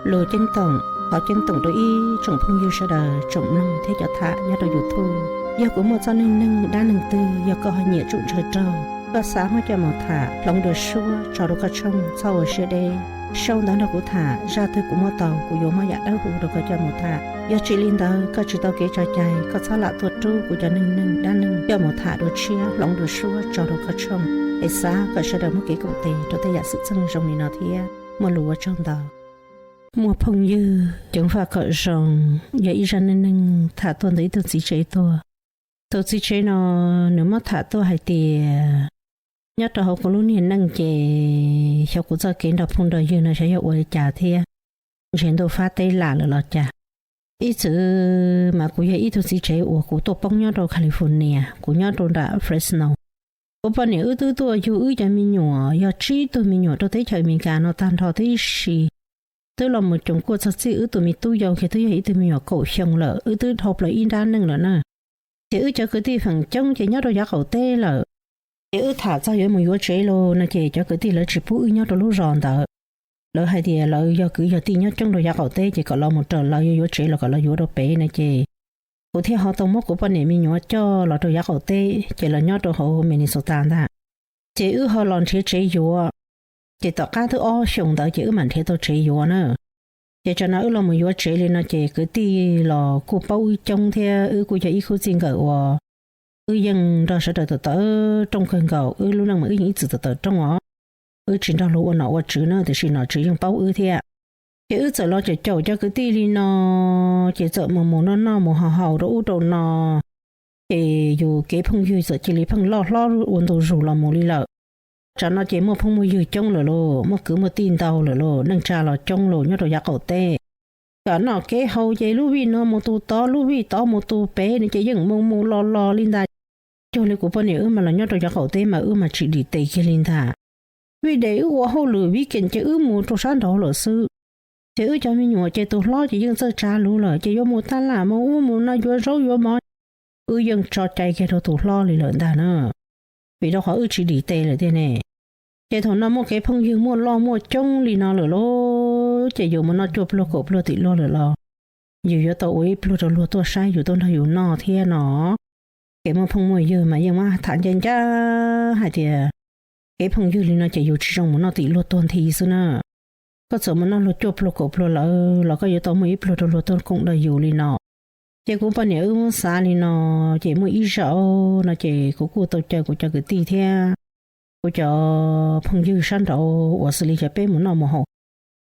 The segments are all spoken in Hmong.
Lus ceeb toom, thov ceeb toom rau ib tsoom phooj ywg sawv daws tsoom mloog thiab cov tham nyob rau YouTube. Yog kuv muaj txoj neej neeg dab neeg twg yog koj ho nyiam tsoom ntshaw raug, koj xav muab coj mus tham hloov dua suab tso rau koj tshooj, txhob ua siab deb. Sau ntawv nrog kuv tham, zaj twg kuv muab tau kuv yuav muab yam dawb huv rau koj coj mus tham. Yog tsis li ntawd koj tsis tau kev tso cai, koj txhob lam tuaj rub kuv cov neej neeg dab neeg coj mus tham dua tshiab hloov dua suab tso rau koj tshooj. Es xav kom sawv daws muaj kev koom tes rau tej yam xwm txheej zoo li no thiab. Muaj lus ua tsaug ntau. Muaj phooj ywg ceev faj kom zoo, yog ib zaj neej neeg tham tuaj ntawm ib tug txiv tsev tuaj. Tus txiv tsev no nws muab tham tuaj hais tias nyob rau hauv kuv lub niag neej ces xyov kuv txoj kev nrog phooj nrog ywg no xyov yog ua li cas thiab, ntshe ntuj fab teb lam lawm los cas. Ib txwm mas kuv yog ib tug txiv tsev uas kuv tuaj poob nyob rau California, kuv nyob rau nram Fresno. Kuv poj niam wb twb tuaj yug wb cov me nyuam yog tsib tug me nyuam rau teb chaws Amelikas no tag nrho tib si. Twb los mus coom kuaj txog txij wb tus me tub yau ces twb yog ib tug me nyuam kaum xyoo lawm, wb twb dhau plaws ib nrab neej lawm na. Ces wb cov kwv tij feem coob ces nyob rau yav qaum teb lawm. Ces wb tham txog yuav mus yuav tsev los no ces cov kwv tij lawv tsis pub wb nyob rau lub zos ntawd. Lawv hais tias lawv yog kwv yog tij nyob coob rau yav qaum teb ces kom los mus raws lawv, yuav yuav tsev los kom lawv yuav rau pem no ces kuv thiaj ho tau muab kuv poj niam me nyuam coj los rau yav qaum teb ces los nyob rau hauv Minnesota ntag. Ces wb ho los nrhiav tsev yuav, ces tom qab twb ob xyoos ntawd ces wb mam nrhiav tau tsev yuav na. Ces tsam no wb los mus yuav tsev li no ces kwv tij los kuj paub wb coob thiab wb kuj yog ib khub txij nkawm uas wb yeej nrog sawv daws tawm tawm rooj kawg nkaus, wb lub neej mas wb yeej ib txwm tawm tawm rooj os. Wb tsis nrog luag ua nom ua tswv na, tiam sis nom tswv yeej paub wb thiab. Ces wb txawm los caum caum cov kwv tij li no, ces txawm mus mus noj noj mus haus haus rau ub rau no, ces yus kev phooj ywg txawm cia li pheej loj hlob ua ntu zus los mus li lawm. Tsam no ces muaj phooj muaj ywg coob lawm lauj, muaj kwv muaj tij ntau lawm lauj, neej tsa los coob lauj nyob rau yav qaum teb. Kom noj kev haus ces lub vij no mus tus tod, lub vij tod mus tus pem no ces yeej mus mus los los li ntag. Cuag li kuv poj niam wb mas los nyob rau yav qaum teb mas wb mas tsis dim tes kiag li ntag. Vij des wb ua hauj lwm weekend ces wb mus rau sab nraud lawm xwb. Ces wb cov me nyuam ces tus hlob ces yeej txawj tsav luv lawm ces yuav mus taj laj mus ub mus no yuav zaub yuav mov, wb yeej tso cai kiag rau tus hlob li lawm ntag na. Vim rau qhov wb tsis dim tes lawm tiag ne. Ces thaum no muaj kev phooj ywg muaj loj muaj coob li no lawm lauj, ces yus mus noj cuaj pluag kaum pluag tim luag lawm los yus yuav tau ua ib pluag rau luag tuaj saib yus tuaj nrog yus noj thiab no. Kev muaj phooj muaj ywg mas yeej muab tham ncaj ncaj hais tias kev phooj ywg li no ces yus tsis zoo mus noj tim luag tuag nthi xwb na. Koj txawm mus noj luag cuaj pluag kaum pluag lawm los koj yuav tau muaj ib pluag rau luag tuaj koom nrog yus li no. Ces kuv poj niam wb muab xav li no, ces muaj ib zaug no ces kuv kuj tau caw kuv cov kwv tij thiab kuv cov phooj ywg sab nraud uas xws li cov peb mus noj mus haus,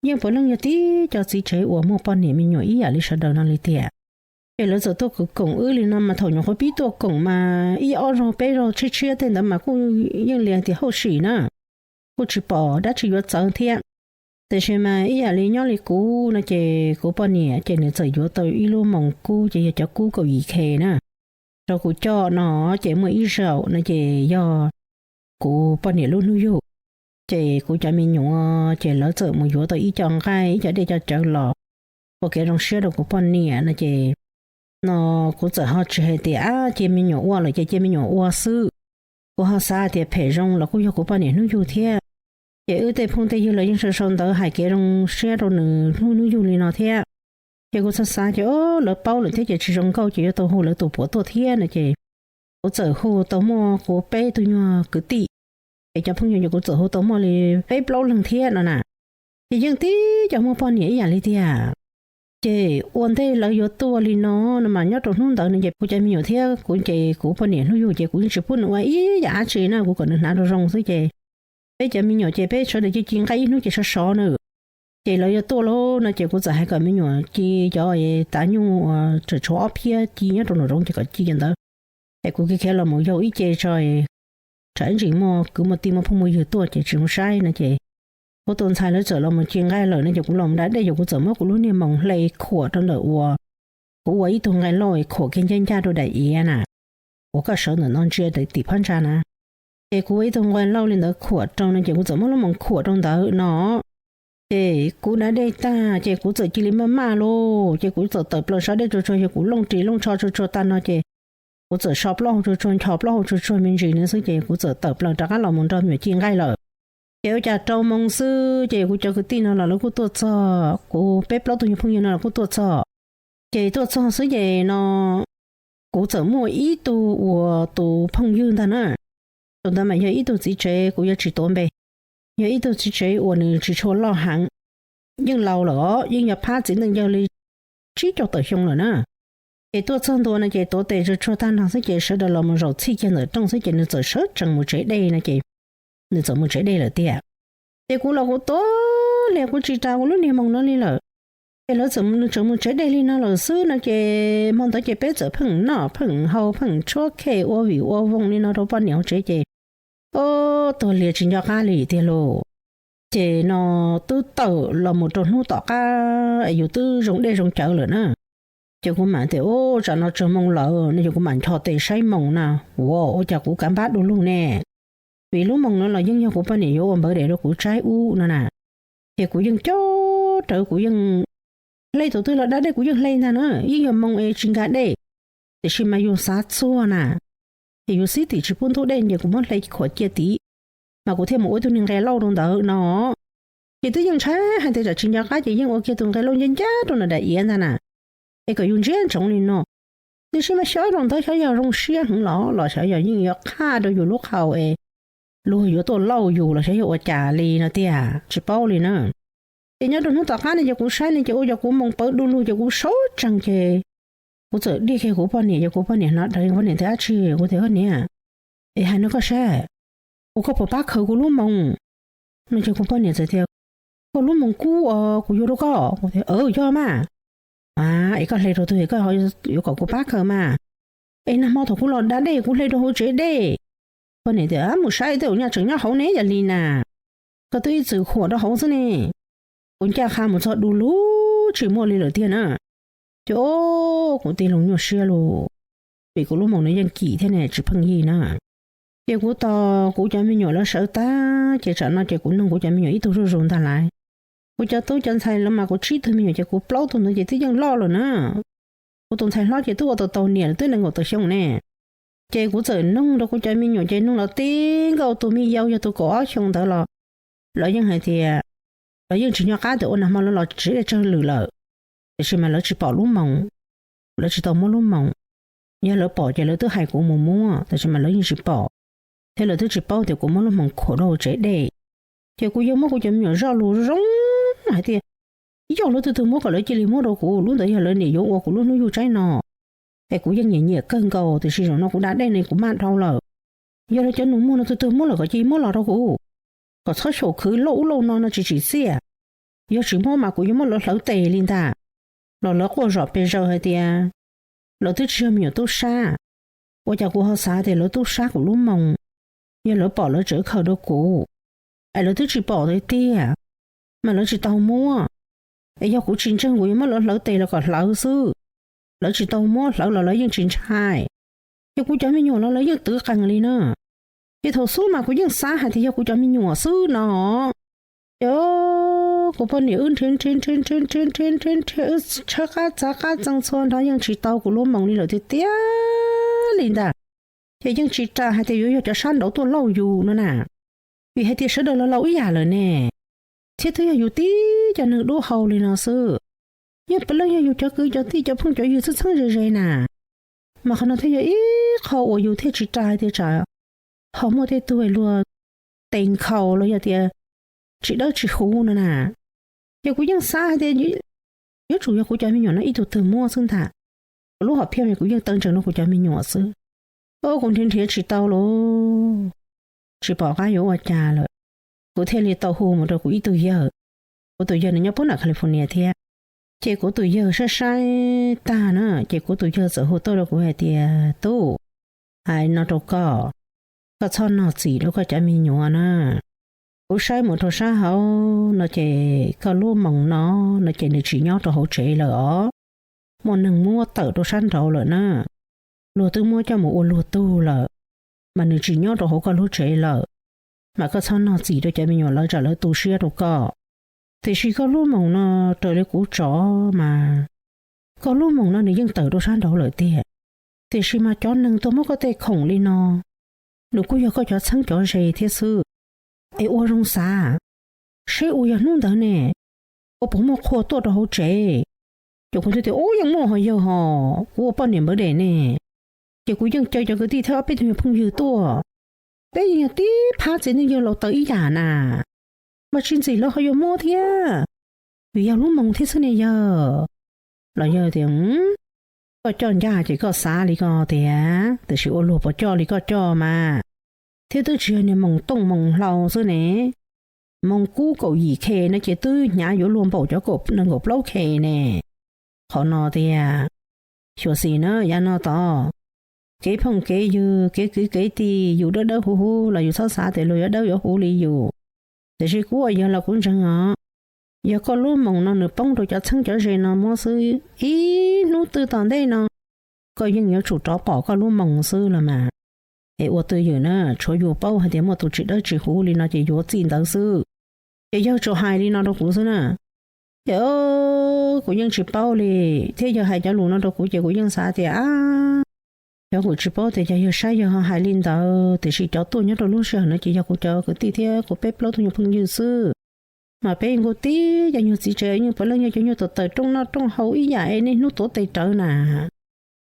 yeej puav leej yog tib cov txiv tsev uas muaj poj niam me nyuam ib yam li sawv daws no li tiag. Ces lawv txawm tuaj koom wb li no mas thaum nyuam qhuav pib tuaj koom mas ib ob zaug peb zaug tshiab tshiab tej ntawd mas kuj yeej li hais tias hauj sim na, kuj tsis pom dab tsi yuav txawv thiab. Tiam sis mas ib yam li nyob li kuv no ces kuv poj niam ces nws txawm yuav tau ib lub moos kub ces yog cov kub kaum yim K na, rau kuv coj no. Ces muaj ib zaug no ces yog kuv poj niam lub hnub yug, ces kuv cov me nyuam ces lawv txawm mus yuav tau ib co nqaij ib co dej co cawv los ua kev zoo siab rau kuv poj niam no ces, no kuv txawm ho tsis hais tias ab cia me nyuam ua lawm ces cia me nyuam ua xwb. Kuv ho xav tias phem zoo los kuj yog kuv poj niam hnub yug thiab. Ces wb tej phooj tej ywg los yeej sau sau ntawv hais kev zoo siab rau nws hnub hnub yug li no thiab. Ces kuv txhaj xav ces o, lawv paub lawm thiab ces tsis zoo nkauj ces yuav tau hu lawv tus puav tuaj thiab no ces kuv txawm hu tau muaj kuv peb tug nyuag kwv tij, ces cov phooj ywg ces kuv txawm hu tau muaj li peb plaub leeg thiab no na. Ces yeej tib cov muaj poj niam ib yam li tiag. Ces ua ntej lawv yuav tuaj li no, no mas nyob rau hnub ntawd no ces kuv cov me nyuam thiab kuv ces kuv poj niam hnub yug ces kuv yeej tsis pub nws ua ib yam dab tsi na, kuv kom nws hnav rau zoo xwb ces peb cov me nyuam ces peb sawv daws ci ci nqaij ib hnub ces sov sov na. Ces lawv yuav tuaj lauj no ces kuv txawm hais kom me nyuam ci cov tav nyuj uas tseem tshuav ob phiab ci nyob rau nraum zoov ces kom ci cov ntawd. Es kuv khiav khiav los mus yau ib ce tso, tsam ib ntsis muaj kwv muaj tij muaj phooj muaj ywg tuaj ces tsis zoo saib no ces kuv tus ntxhais lawv txawm los mus ci nqaij lawm no ces kuv los mus da dej ces kuv txawm muab kuv lub niag moos hle khuam rau ntawm uas kuv ua ib tug nqaij lauj khuam kiag ncaj ncaj rau daim iav na, uas koj sawv ntawm no ntsia tim phab ntsa na. Ces kuv ua ib tug nqaij lauj li ntawd khuam rau no ces kuv txawm muab lub moos khuam rau ntawd no. Ces kuv da dej tag ces kuv txawm cia li maj maj lauj, ces kuv txawm tawm plaws sav dej tsuag tsuag, yog kuv looj ris looj tsho tsuag tsuag tag no ces kuv txawm so plaub hau tsuag tsuag, ncho plaub hau tsuag tsuag me ntsis no xwb ces kuv txawm tawm plaws rov qab los mus nrog me nyuam ci nqaij lawm. Ces ua cas rau moo xwb ces kuv cov kwv tij no los lawv kuj tuaj txog, kuv peb plaub tug nyuag phooj ywg no los kuj tuaj txog. Ces tuaj txog xwb ces no kuv txawm muaj ib tug uas tus phooj ywg ntag na, tus ntawd mas yog ib tug txiv tsev, kuv yuav tsis tuav npe, yog ib tug txiv tsev uas nws tsis tshua loj heev, yeej laus lawm os, yeej yog phab txiv neej yog li tsib caug tawm xyoo lawm na. Ces tuaj txog ntua no ces tuav tes tsuag tsuag tag nrho xwb ces sawv daws los mus zaum txhij kiag ntawm rooj xwb ces nws txawm sawv tsees mus tsev dej no ces nws txawm mus tsev dej lawm tiag. Ces kuv los kuv tuag li kuv tsis ras kuv lub niag moo no li lawm. Ces lawv txawm, nws txawm mus tsev dej li no lawm xwb no ces hmo ntawd ces peb txawm pheej noj pheej haus pheej tshuab khej ua vim ua voog li no rau poj niam hauv tsev ces, o, tuag lias tsis nco qab li tiag lauj. Ces no twb tawm los mus rau hnub tom qab es yus twb zoo dej zoo cawv lawm na. Ces kuv mam tias, u, tsam no tsawg moo lawm no ces kuv mam ncho tes saib moo na, ua, ua cas kuv kav npab du lug ne. Vim lub moo no los yeej yog kuv poj niam yuav ua npawv dej rau kuv tshaib ub no na. Ces kuv yeej coj rawv, kuv yeej hle, tus twg los da dej kuv yeej hle ntag na, yeej yog moo es tsis nkag dej, tiam sis mas yus xav txuag na, ces yus xib tim tsis pub ntub dej ces kuv muab hle khuam cia tid, mas kuv thiaj mus ua ib tug niag nqe lauj rau ntawd no. Ces twb yeej ntshai hais tias tsam tsis nco qab ces yeej ua kiag tus nqe lauj ncab ncab rau nram daim iav ntag na, es kom yus ntsia ntsoov li no. Tiam sis mas xyov rau ntawd xyov yog zoo siab heev los los xyov yog yeej yuav qhaj rau yus lub qhau es luag yuav tuaj lauj yus los xyov yog ua cas li no tiag tsis paub li na. Ces nyob rau hnub tom qab ne ces kuv saib ne ces ua cas kuv moo pawv du lug ces kuv sawv tsees ces kuv txawm dig kiag kuv poj niam ces kuv poj niam hnov dhawv, poj niam tias, dab tsi? Kuv tias, koj niam, es hais no koj saib, ua koj puas pab khaws kuv lub moo no ces kuv poj niam txawm tias, koj lub moo kub os kuv yuav rau koj. Kuv tias, yog mas, es koj hle rau twg koj yuav kom kuv pab khaws mas? Es nag hmo thaum kuv los da dej kuv hle rau hauv tsev dej. Poj niam tias, mus saib tej ua nyaj tseem nyob hauv ne yog li na, koj twb ib txwm khuam rau hauv xwb ne. Kuv ncaj qha mus txog du lug tsis muaj li lawm tiag na. Ces o, kuv tij laug nyuaj siab lauj, vim kuv lub moo no yeej kim thiab ne tsis pheej yig na. Ces kuv tos kuv cov me nyuam lawv sawv tag ces tsam no ces kuv nug kuv cov me nyuam ib tug zuj zus ntag lauj. Kuv cov tub cov ntxhais lawv mas kuv tsib tug me nyuam ces kuv plaub tug ntawd ces twb yeej loj lawm na. Kuv tus ntxhais hlob ces twb ua tau tau niam lawm twb nees nkaum tawm xyoo ne. Ces kuv txawm nug rau kuv cov me nyuam ces nug los tib nkaus tus me yau yog tus kaum ob xyoo ntawd los lawv yeej hais tias lawv yeej tsis nco qab tias ua nag hmo lawv los tsev dej tsawg lwm lawm, tiam sis mas lawv tsis pom lub moo, lawv tsis tau muab lub moo. Yog lawv pom ces lawv twb hais kuv mus muab tiam sis mas lawv yeej tsis pom, thiab lawv twb tsis paub tias kuv muab lub moo khuam rau hauv tsev dej. Ces kuv yeej muab kuv cov me nyuam zoj lus zoo hais tias yog lawv twg twg muab kom lawv cia li muab rau kuv, lub ntawd yog lawv niam yuav ua kuv lub hnub yug tsaib no. Es kuv yeej nyiam nyiam kawg nkaus tiam sis zaum no kuv da dej no kuv maj dhau lawm. Yog lawv cov nus muag no twg twg muab lawm kom cia li muab los rau kuv, kom txhob xyaum khwv lauj ub lauj no no tsis tsim txiaj. Yog tsis muab mas kuv yuav muab lawv hlawv tes li ntag. Los lawv quaj zom pes zaws hais tias lawv twb tsis yog me nyuam tub sab, ua cas kuv ho xav tias lawv tub sab kuv lub moo. Yog lawv pom lawv tseem khaws rau kuv, es lawv twb tsis pom tiag tiag, mas lawv tsis tau muab. Es yog kuv tsis ntseeg kuv yuav muab lawv hlawv tes los kom hlawv xwb. Lawv tsis tau muab, hlawv los lawv yeej tsis ntshai. Ces kuv cov me nyuam los lawv yeej twv qees li na. Ces thaum xub mas kuv yeej xav hais tias yog kuv cov me nyuam xwb no. Ces kuv poj niam wb nrhiav nrhiav nrhiav nrhiav nrhiav nrhiav nrhiav wb tshawb qab txav qab txee txhua nrho yeej tsis tau kuv lub moo li lawm tiag tiag li ntag. Ces yeej tsis ras hais tias yuav yog cov sab nraud tuaj lauj yus no na, vim hais tias sawv daws los laus ib yam lawm ne, thiab twb yog yus tib cov neeg dub hau li no xwb. Yeej puav leej yog yus cov kwv cov tij cov phooj cov ywg txheeb txheeb ze ze na, mas qhov no thiaj yog ib qho uas yus thiaj tsis ras hais tias tsam ho muaj tej tug luag tes nkhaus los yog tias tsis dawb tsis huv no na. Ces kuv yeej xav hais tias yuav tsum yog kuv cov me nyuam no ib tug twg muab xwb ntag. Kuv lub hom phiaj mas kuv yeej taw ntsees rau kuv cov me nyuam xwb. Kuv nrhiav nrhiav tsis tau lauj, tsis pom qab yuav ua cas lawm, kuv thiaj li tau hu mus rau kuv ib tug yawg. Kuv tus yawg nws nyob puag nram California thiab. Ces kuv tus yawg saib saib tag na, ces kuv tus yawg txawm hu tuaj rau kuv hais tias, tub, hais no rau koj, koj txhob nog txim rau koj cov me nyuam na. Kuv saib mus rau sab hauv no ces koj lub moos no, no ces nws tsis nyob rau hauv tsev lawm os. Muaj neeg muab tawm rau sab nraud lawm na. Luag twb muab coj mus ua luag tug lawm, mas nws tsis nyob rau hauv koj lub tsev lawm. Mas koj txhob nog txim rau cov me nyuam lawv tsam lawv tu siab rau koj. Tiam sis koj lub moos no, raws li kuv tsom mas koj lub moos no nws yeej tawm rau sab nraud lawm tiag. Tiam sis mas cov neeg tuaj muab koj tej khoom li no, nws kuj yog koj cov txheeb cov ze thiab xwb. Es ua zoo xav, seb ua yog hnub ntawd ne, ua puas muaj qhua tuaj rau hauv tsev. Ces kuv thiaj tias, Ub, yeej muaj ho yawg hos, kuv ua poj niam npawv dem ne, ces kuv yeej caw cov kwv tij thiab ob peb tug nyuag phooj ywg tuaj. Peb yeej yog tib phab txiv neej yawg laus taws ib yam na, mas tsis ntxim lawv ho yuav muab thiab, vim yog lub moos thiab xwb ne yawg. Los yawg tias, Koj coj ncaj ces koj xav li koj tiag, tiam sis ua luag puas coj li koj coj mas, thiab twb tsis yog niag moos tooj moos hlau xwb ne, moos kub kaum yim khe no ces twb hnyav yuav luag npaum cov nees nkaum plaub khe ne. Qhov no tiag, xyuam xim na yav no tod, kev phooj kev ywg, kev kwv kev tij, yus dawb dawb huv huv los yus txhob xav tias luag yuav dawb yuav huv li yus. Tiam sis kuv ua yawg los kuv ntseeg os, yog koj lub moos no nws poob rau cov txheeb cov ze no muab xwb, ib hnub twg tom ntej no koj yeej yuav tsum rov pom koj lub moos xwb los mas. Es ua twj ywm na, tshuav yus paub hais tias muaj tus tsis dawb tsis huv li no ces yuav txij ntawd xwb. Ces yawg tsuas hais li no rau kuv xwb na. Ces kuv yeej tsis paub li, thiab yawg hais cov lus no rau kuv ces kuv yeej xav tias, a, yog kuv tsis paub tias cov yawg saib yawg ho hais li ntawd, tiam sis cov tuaj nyob rau lub sij hawm no ces yog kuv cov kwv tij thiab kuv peb plaub tug nyuag phooj ywg xwb. Mas peb yeej kuj tib cov nyuag txiv tsev yeej puav leej yog cov nyuag tawm tawm rooj noj rooj haus ib yam es niaj hnub tuav tes rawv na.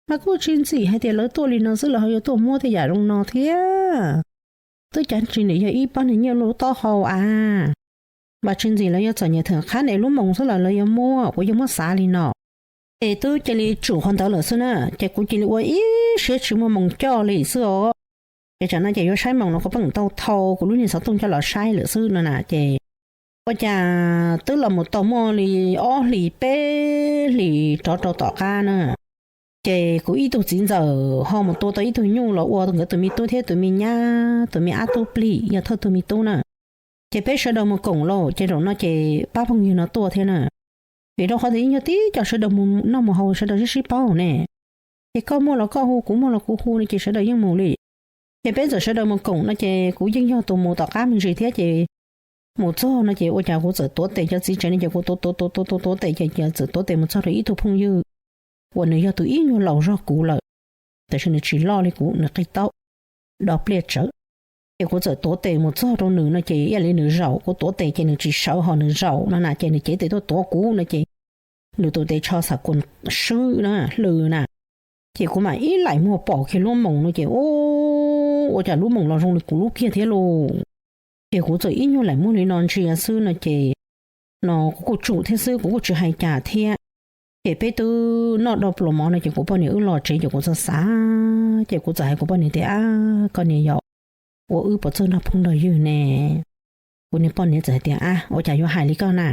Mas kuj tsis ntxim hais tias lawv tuaj li no xwb lawv ho yuav tuaj muab tej yam zoo no thiab. Twb cov tsis nim yog ib pab niag nyiaj lub taub hau a. Mas tsis ntxim lawv yuav txom nyem theem qhab ntawm lub moos xwb los lawv yuav muab, kuv yeej muab xav li no. Ces twb cia li tsum qhov ntawd lawm xwb na, ces kuv cia li ua ib siab tsis muaj moos coj li xwb os. Ces tsam no ces yuav saib moos no kuv pheej tau thau kuv lub niag xov tooj coj los saib lawm xwb no na. Ces ua cas twb los mus tau muaj li ob hlis peb hlis rov rau tom qab na, ces kuv ib tug txiv ntxawm ho mus tua tau ib tug nyuj los ua nkawd tus me tub thiab tus me nyab, tus me ab tub plig yog thawj tug me tub na. Ces peb sawv daws mus koom lauj, ces zaum no ces pab phooj ywg no tuaj thiab na. Vim rau qhov tias yeej yog tib co sawv daws mus noj mus haus sawv daws sib sib paub ne. Ces koj muaj los koj hu, kuv muaj los kuv hu no ces sawv daws yeej mus li. Ces peb txawm sawv daws mus koom no ces kuv yeej yog tus mus tom qab me ntsis thiab ces mus txog no ces ua cas kuv txawm tuav tes cov txiv tsev no ces kuv tuav tuav tuav tuav tuav tes ces txawm tuav tes mus txog rau ib tug phooj ywg uas nws yog tus ib nyuag laus zog kuv lawm, tiam sis nws tsis loj li kuv, nws qig taub do pliaj tsawv. Ces kuv txawm tuav tes mus txog rau nws no ces ib yam li nws zaum, kuv tuav tes ces nws tsis sawv ho nws zaum no na, ces nws cev tes tuaj tuav kuv no ces nws tus tes tsho xam kuas swb na, hlws na. Ces kuv mam ib laim muag pom kiag lub moos no ces ua cas lub moos los zoo li kuv lub kiag thiab lauj. Ces kuv txawm ib nyuag laim muag li no ntsia xwb no ces no kuv kuj tsum thiab xwb, kuv kuj tsis hais cas thiab. Ces peb twb noj dau pluas mov no ces kuv poj niam wb los tsev ces kuv txawm xav, ces kuv txawm hais kuv poj niam tias, Ab, koj niam yau, ua wb puas txawj nrog phooj nrog ywg ne? Kuv niag poj niam txawm hais tias, Ab, ua cas yuav hais li koj na?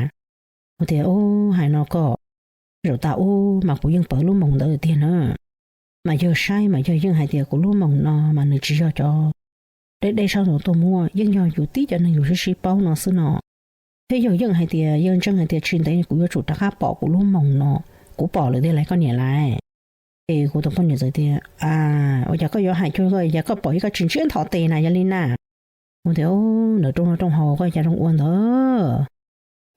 Kuv tias, Ub, hais no koj, zaum tas ub mas kuv yeej pawv lub moos ntawd tiag na. Mas yawg saib mas yawg yeej hais tias kuv lub moos no mas nws tsis yog cov deb deb sab nraud tuaj muab, yeej yog yus tib cov neeg yus sib sib paub no xwb no. Thiab yawg yeej hais tias yawg ntseeg hais tias tsis ntev kuv yuav tsum rov qab pom kuv lub moos no. Kuv pom lawm tiag lauj koj niam lauj. Ces kuv tus poj niam txawm tias, Ua cas koj yuav hais cuag koj, yog koj pom ib koj tsis ntsiab nthos tes na yog li na? Kuv tias, Nram rooj noj rooj haus koj cas zoo ua ntawd.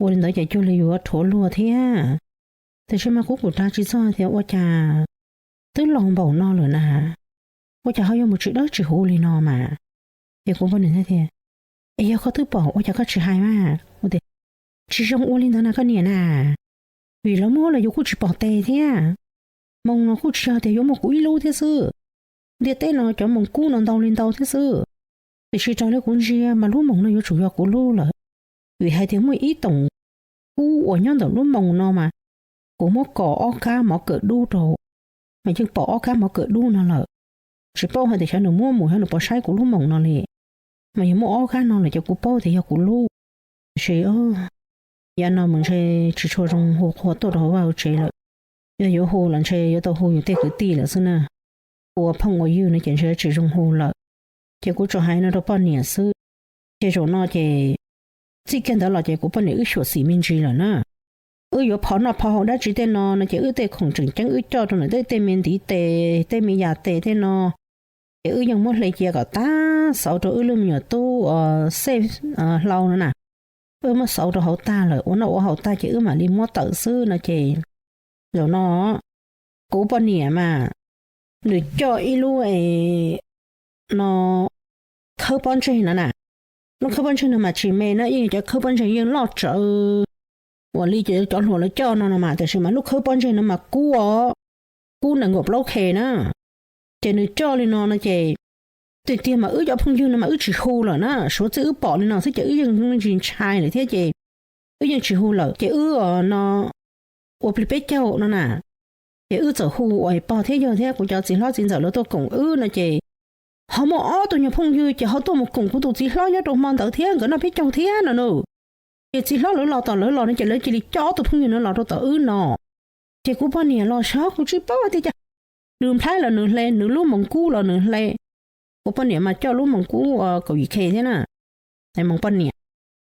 Ua li ntawd ces cuag li yuav rhuav luag thiab. Tiam sis mas kuv kuj ras tsis txog tias ua cas twb laus npaum no lawm na, ua cas ho yuav mus tsis dawb tsis huv li no mas. Ces kuv poj niam thiaj tias, Es yog koj twb pom ua cas koj tsis hais mas? Kuv tias, Tsis zoo ua li ntawd na koj niam na, vim lawv muab los yus kuj tsis pom tes thiab. Moos no kuj tsis yog tias yuav muaj kuv ib lub thiab xwb. Ntiaj teb no cov moos kub no ntau li ntau thiab xwb. Tiam sis raws li kuv ntsia mas lub moos no yuav tsum yog kuv lub lawm, vim hais tias muaj ib toom kub uas nyob ntawm lub moos no mas kuv muab kos ob kab mov kawm dub rau, mas yeej pom ob kab mov kawm dub no lawm. Tsis paub hais tias xyov nws muab mus xyov nws puas saib kuv lub moos no li, mas yog muaj ob kab no lawm ces kuv paub tias yog kuv lub. Tiam sis yav no mas ntshe tsis tshua zoo hu qhua tuaj rau hauv vaj hauv tsev lawm. Yog yuav hu los ntshe yuav tau hu yus tej kwv tij lawm xwb na. Ua phooj ua ywg no ces ntshe tsis zoo hu lawm. Ces kuv tsuas hais no rau poj niam xwb. Ces zaum no ces txij kiag ntawd los ces kuv poj niam wb xyuam xim me ntsis lawm na. Wb yuav phov noj phov haus dab tsi tej no no ces wb tej khoom tseem ceeb wb coj rau nws tej, tej me ntiv tes, tej me yam tes tej no, ces wb yeej muab hle cia kom tag, xauv rau wb lub me nyuam tub uas xej hlau no na. Wb muab xauv rau hauv tag lawm, ua noj ua haus tag ces wb mam li muab tawm xwb no ces zaum no kuv poj niam mas nws coj ib lub no thawb pob ntseg no na, Lub khawb pob ntseg no mas tsis me na, yeej cov khawb pob ntseg yeej loj tsawv uas li cov hluas lawv coj no no mas, tiam sis mas lub khawb pob ntseg no mas kub os, kub nees nkaum plaub K na. Ces nws coj li no no ces, tiag tiag mas wb cov phooj ywg no mas wb tsis hu lawm na, suav txij wb pom li no xwb ces wb yeej ntshai lawm thiab ces wb yeej tsis hu lawm ces wb no ua plig peb caug no na. Ces wb txawm hu uas pog thiab yawg thiab kuv cov txiv hlob txiv ntxawm lawv tuaj koom wb no ces ho muaj ob tug nyuag phooj ywg ces ho tuaj mus koom kuv tus txiv hlob nyob rau hmo ntawd thiab, nkawd noj peb caug thiab no na. Ces txiv hlob lawv los tom lawv los no ces lawv cia li coj ob tug phooj ywg no los rau tom wb no. Ces kuv poj niam los xyov kuv tsis paub tias cas, nws nplhaib los nws hle, nws lub moos kub los nws hle. Kuv poj niam mas coj lub moos kub kaum yim K thiab na, moos poj niam.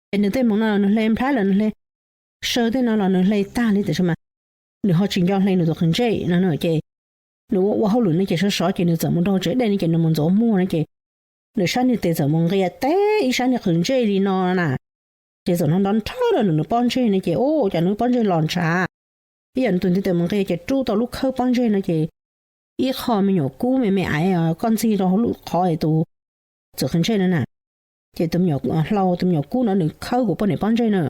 Ces nws tej moos no nws hle, nplhaib los nws hle, saw tej no los nws hle tag li tiam sis mas nws ho tsis nco hle nws tus qhwv ntsej no ces nws ua ua hauj lwm no ces sov sov ces nws txawm mus rau tsev dej no ces nws mus ntxuav muag no ces nws sab niag tes txawm mus nqia teb ib sab niag qhwv ntsej li no na. Ces txawm hnov nrov nrhawv rau nws pob ntseg no ces ua cas nws pob ntseg los ntshav, ib yam nws tus ntiv tes mus nqia ces rub tau lub khawb pob ntseg no ces ib qho me nyuam kub me me aiv koj ntxig rau hauv lub qhov es tus txwm qhwv ntsej no na. Ces tus me nyuam hlau tus me nyuam kub no nws khawb kuv poj niam pob ntseg na.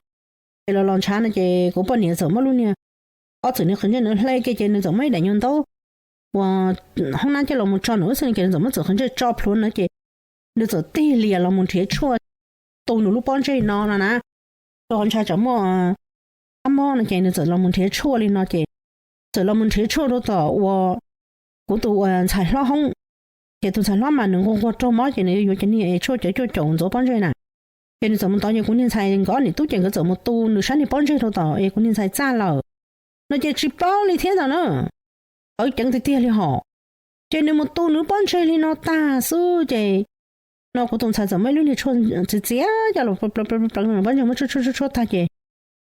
Ces los los ntshav no ces kuv poj niam txawm muab lub niag ob txwm niag qhwv ntsej no hle kiag ces nws txawm muab ib daim nyuag ntaub uas hoob nab coj los mus tso nws lub xwb no ces nws txawm muab txwm qhwv ntsej tso plhuav no ces nws txawm tig lias los mus nrhiav tshuaj tu nws lub pob ntseg no no na. Rau qhov ntshai tsam muaj kab mob no ces nws txawm los mus nrhiav tshuaj li no ces txawm los mus nrhiav tshuaj rau tom uas kuv tus uas ntxhais hlob hoob. Ces tus ntxhais hlob mas nws nquag nquag raug mob ces nws yuav cov niag es tshuaj cov cuaj caum ntxuav pob ntseg na. Ces nws txawm mus tod ces kuv niag ntxhais nkawd ob niam tub ces nkawd txawm mus tu nws sab niag pob ntseg rau tom es kuv niag ntxhais txaj lawm no ces tsis paub li thiab ntag na. Qawv ceev tiag tiag li hos. Ces nws mus tu nws pob ntseg li no tag xwb ces no kuv tus ntxhais txawm muab ib lub niag tshuaj txiav txiav coj los pleev pleev pleev nws pob ntseg, muab tshuaj tshuaj tshuaj tshuaj tag ces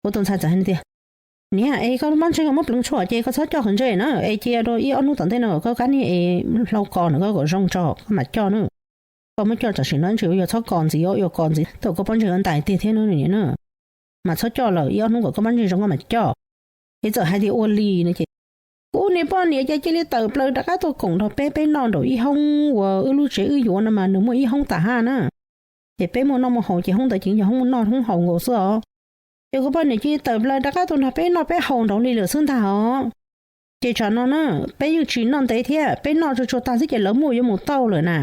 kuv tus ntxhais txawm hais tias, niam, es koj pob ntseg koj muab pleev tshuaj ces koj txhob coj qhwv ntsej na, es cia rau ib ob hnub tom ntej no kom koj kab niag es hlau kos no koj kom zoo tso koj mam coj na. Koj muab coj tam sim no ntshe yuav txhob kos ntxiv os, yuav kos ntxiv thaum koj pob ntseg yuav ntais tiag thiab na niam na. Mas txhob coj lawm, ib ob hnub kom koj pob ntseg zoo koj mam coj. Ces txawm hais tias ua li no ces kuv niag poj niam ces cia li tawm plaws rov qab tuaj koom nrog peb, peb noj nraum ib hoob uas wb lub tsev wb yuav no mas nws muaj ib hoob tas haj na. Ces peb muaj noj muaj haus ces hoob ntawd ces yog hoob muaj noj hoob haus nkaus xwb os. Ces kuv poj niam cia li tawm plaws rov qab tuaj nrog peb noj peb haus nraud li lawm xwb ntag os. Ces tsam no na, peb yeej tsis noj ntev thiab, peb noj tsuag tsuag tag xwb ces lawv muaj yuav mus tauj lawm na.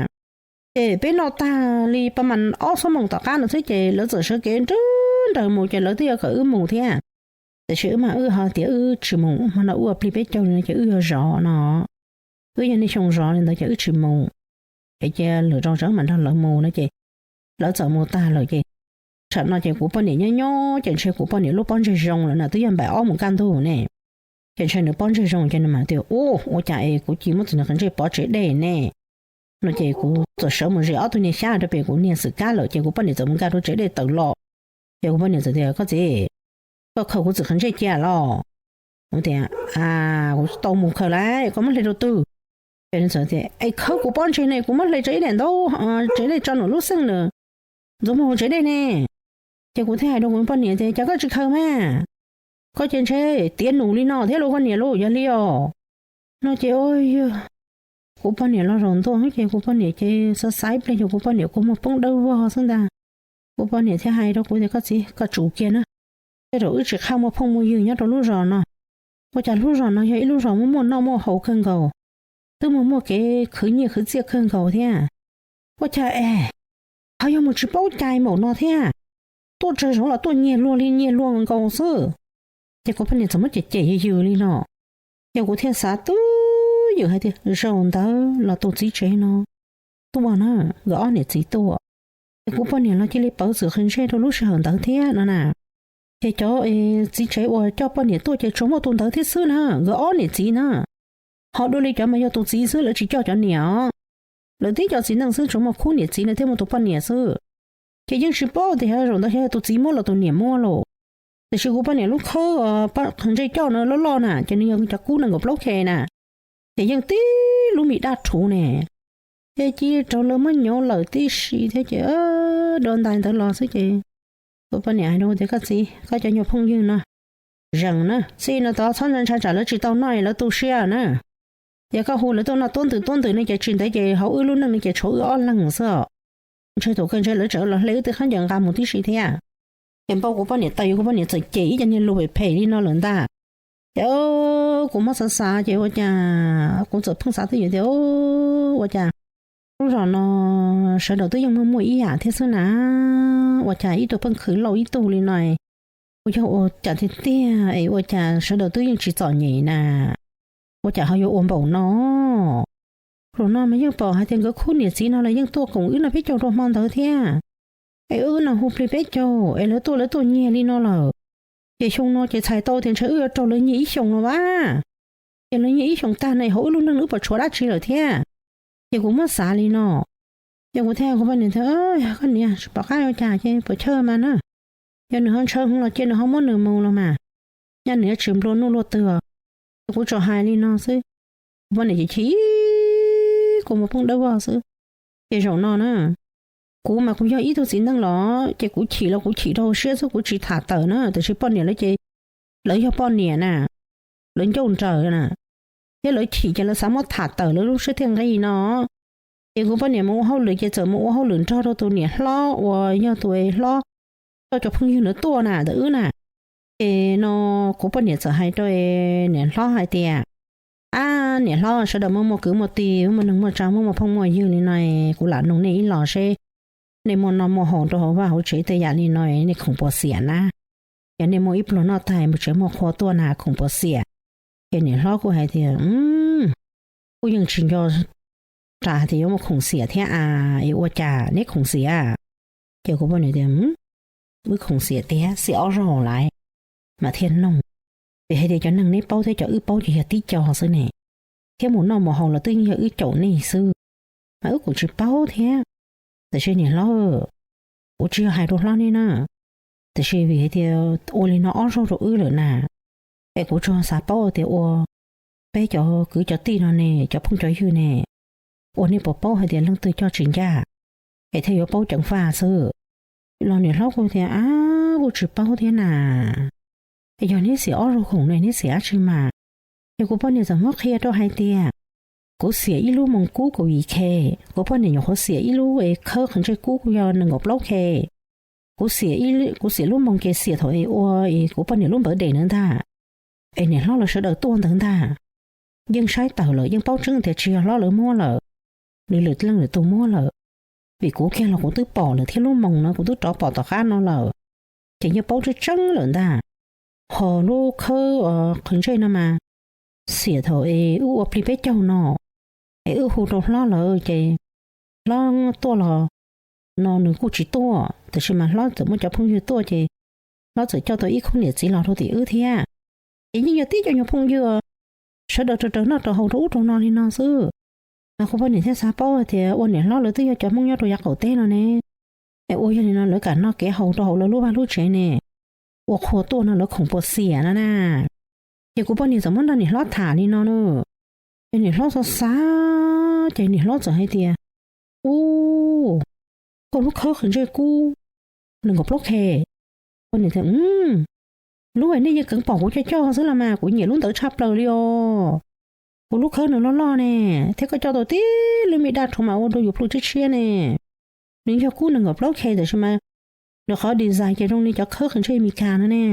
Ces peb noj tag li pas mas ob xuab moos tom qab no xwb ces lawv txawm sawv kev nrawg nrawg mus ces lawv twb yuav kom wb mus thiab. Tiam sis wb mas wb ho tias wb tsis mus, hmo no wb ua plig peb caug li no ces wb yuav zov no. Wb yog niaj xyoo zov li ntawd ces wb tsis mus. Es cia lwm zaus mam nrog lawv mus no ces lawv txawm mus tag lawm ces tsam no ces kuv poj niam nyob nyob ces ntshe kuv poj niam lub pob ntseg zoo lawm na, twb yog npaim ob mus kaj ntug ne. Ces ntshe nws pob ntseg zoo ces nws mam tias, u, ua cas es kuv cia muab tus niag qhwv ntsej pov tsev dej ne. No ces kuv txawm sawv mus zes ob tug niag xyab rau pem kuv niag xwm kab lawm ces kuv poj niam txawm mus nkag rau tsev dej tawm los. Ces kuv poj niam txawm tias, koj txiv, koj khaws kuv txwm qhwv ntsej cia los? Kuv tias, a, kuv tau mus khaws lawm, koj muab hle rau twg? Ces nws txawm tias, es khawb kuv pob ntseg ne, kuv muab hle tso ib daim ntaub tsev dej tso nws lub xeej na, ntxuav mus hauv tsev dej ne. Ces kuv thiaj hais rau kuv poj niam tias, cas koj tsis khaws mas, koj ces ntshe tiav num li no thiab lauj koj niam lauj, yog li os. No ces yog kuv poj niam los zaum ntua ces kuv poj niam ces xav xav ib pliag ces kuv poj niam kua muag poob dawb vog xwb ntag. Kuv poj niam thiaj hais rau kuv tias, koj txiv, koj tsum kiag na, tej zaum wb tsis qhaj muaj phooj muaj ywg nyob rau lub zos no. Ua cas lub zos no yog ib lub zos muaj muaj noj muaj haus kawg nkaus, twb muaj muaj kev khwv nyiaj khwv txiaj kawg nkaus thiab. Ua cas es ho yog mus tsis paub cai npaum no thiab, tuaj tsawg zaus los tuaj nyiag luag li nyiag luag nkaus xwb. Ces kuv poj niam txawm muab cem cem yws yws li no. Ces kuv thiaj xav twb ywm hais tias zaum ntawd los tus txiv tsev no tuaj na, nkawd ob niam txiv tuaj. Ces kuv poj niam los cia li pov txwm qhwv ntsej rau lub sij hawm ntawd thiab no na. Ces cov txiv tsev uas coj poj niam tuaj ces tsuas muaj tus ntawd thiab xwb na, nkawd ob niam txiv na. Ho dua li cov mas yog tus txiv xwb, lawv tsis coj cov niam os. Lawv tib co txiv neej xwb, tsuas muaj khub niam txiv no thiab muaj tus poj niam xwb. Ces yeej tsis paub tias zaum ntawd yog tus txiv muab los tus niam muab los. Tiam sis kuv poj niam lub khawb qhwv ntsej coj no loj loj na, ces nws yog cov kub nees nkaum plaub K na. Ces yeej tib lub me dab rhuv ne. Ces cia raug lawv muab nyuv lawm tib si thiab ces dua ntais ntawd los xwb ces kuv poj niam hais rau tias, koj txiv, koj cov nyuag phooj ywg no zeem na, txij no tod txhob ntshai tsam lawv tsis tau noj es lawv tu siab na. Yog koj hu lawv tuaj noj tuab ntws tuab ntws no ces tsis ntev ces hauv wb lub neej no ces tshuav wb ob leeg xwb os. Ntshe thaum kawg ntshe lawv tseem los hle wb tej khaub ncaws nqa mus tib si thiab. Ces npau kuv poj niam taw, kuv poj niam txawm cem ib co niag lus phem phem li no lawm ntag. Ces kuv muab xav xav ces ua cas kuv txawm pheej xav twj ywm tias, ua cas lub zos no sawv daws twb yeej muaj muaj ib yam thiab xwb na, ua cas ib tug pheej khwv lauj ib tug li no, ua yog ua cas tiag tiag es ua cas sawv daws twb yeej tsis txom nyem na, ua cas ho yuav ua npaum no. Zaum no mas yeej pom hais tias nkawd khub niam txiv no los yeej tuaj koom wb noj peb caug rau hmo ntawd thiab. Es wb noj hu plig peb caug es lawv tuaj lawv tuaj nyiag li no lawm. Ces xyoo no ces txhais tau tias ntshe wb yuav raug lawv nyiag ib xyoos no as. Ces lawv nyiag ib xyoos tag no hauv wb lub neej wb puas tshuav dab tsi lawm thiab. Ces kuv muab xav li no, ces kuv thiaj kuv poj niam tias, yog koj niam tsis pom qab ua cas ces puas chawj mas na, yog nws ho ntshaw heev los cia nws ho muab nws mus los mas, nyob nws yuav tsis nplua nuj luaj twg. Ces kuv tsuas hais li no xwb, kuv poj niam ces chim, kuv mus poob dawb vog xwb. Ces zaum no na, kuv mas kuv yog ib tug txiv neej los ces kuv chim los kuv chim rau siab xwb, kuv tsis tham tawm na, tiam sis poj niam lawv ces lawv yog poj niam na, lawv ncauj nraws na, thiab lawv chim ces lawv xav muab tham tawm lawv lub siab thiaj nqig no. Ces kuv poj niam mus ua hauj lwm ces txawm mus ua hauj lwm nrog rau tus niam hlob uas yog tus hlob coj cov phooj ywg ntawd tuaj na ntawm wb na. Ces no kuv poj niam txawm hais rau niam hlob hais tias, ab niam hlob, sawv daws muaj muaj kwv muaj tij, muaj neeg muaj tsav, muaj muaj phooj muaj ywg li no, kuv lam nug nej ib los seb nej muaj noj muaj haus rau hauv vaj hauv tsev tej yam li no nej khoom puas xiam na? Yog nej muaj ib pluag noj tag mus tsev muaj qhua tuaj na khoom puas xiam? Ces niam hlob kuj hais tias, kuj yeej tsis nco ras tias yuav muaj khoom xiam thiab as, es ua cas neb khoom xiam? Ces kuv poj niam tias, wb khoom xiam tiag, xiam ob zaug lawm mas thiaj noog. Vim hais tias cov neeg neb paub thiab cov wb paub ces yog tib co xwb ne, thiab mus noj mus haus los twb yeej yog wb caum nej xwb, mas wb kuj tsis paub thiab. Tiam sis niam hlob, kuv tsis yog hais rau hlob neb na, tiam sis vim hais tias ua li no ob zaug rau wb lawm na, es kuv tsuas xav paub tias ua peb cov kwv cov tij no ne, cov phooj cov ywg ne, ua nej puas paub hais tias leej twg coj tsis ncaj, es thiaj yuav paub ceev faj xwb. Los niam hlob kuj tias, ab, kuj tsis paub thiab na, es yog neb xiam ob zaug khoom ne neb xiam dab tsi mas? Ces kuv poj niam txawm muab qhia rau hais tias, kuv xiam ib lub moos kub kaum yim khe, kuv poj niam nyuam qhuav xiam ib lub khawb qhov ntsej kub kuj yog nees nkaum plaub khe. Kuv xiam, kuv xiam lub moos ces xiam thaum es ua kuv poj niam lub npawv des ntawd ntag, es niam hlob lawv sawv daws tuaj ntawd ntag. Yeej saib tawm lawm, yeej paub tseeb tias tsis yog hlob lawv muab lawm, nws lwm leej lwm tus muab lawm, vim kuv kiag los kuv twb pom lawm thiab lub moos no kuv twb rov pom tom qab no lawm, ces yeej paub tseeb tseeb lawm ntag. Ho lub khawb qhov ntsej no mas xiam thaum es wb ua plig peb caug no, es wb hu rau hlob lawv ces hlob tuaj los no nws kuj tsis tuaj, tiam sis mas hlob txawm muaj cov phooj ywg tuaj ces hlob txawm coj tau ib khub niam txiv los rau tim wb thiab. Ces yeej yog tib co nyuag phooj ywg sawv daws raws raws noj raws haus rau ub rau no li no xwb. Mas kuv poj niam thiaj xav paub tias ua niam hlob lawv twb yog cov Hmoob nyob rau yav qaum teb no ne, es ua yog li no lawv kam noj kev haus rau hauv lawv lub vaj lub tsev ne, ua qhua tuaj no lawv khoom puas xiam no na. Ces kuv poj niam txawm muab nrog niam hlob tham li no na. Ces niam hlob xav xav ces niam hlob txawm hais tias, ub, koj lub khawb qhov ntsej kub nees nkaum plaub khe. Kuv poj niam tias, lub es nej yeej keev pom kuv coj coj xwb los mas kuv nyiam lub ntawd tshaj plaws li os. Kuv lub khawb nws loj loj ne, thiab koj coj tau tib lub me daj rhuv mas ua rau yus plhu tshiab tshiab ne. Nws yog kub nees nkaum plaub khe tiam sis mas nws qhov design ces zoo li cov khawb qhov ntsej Meskas no ne.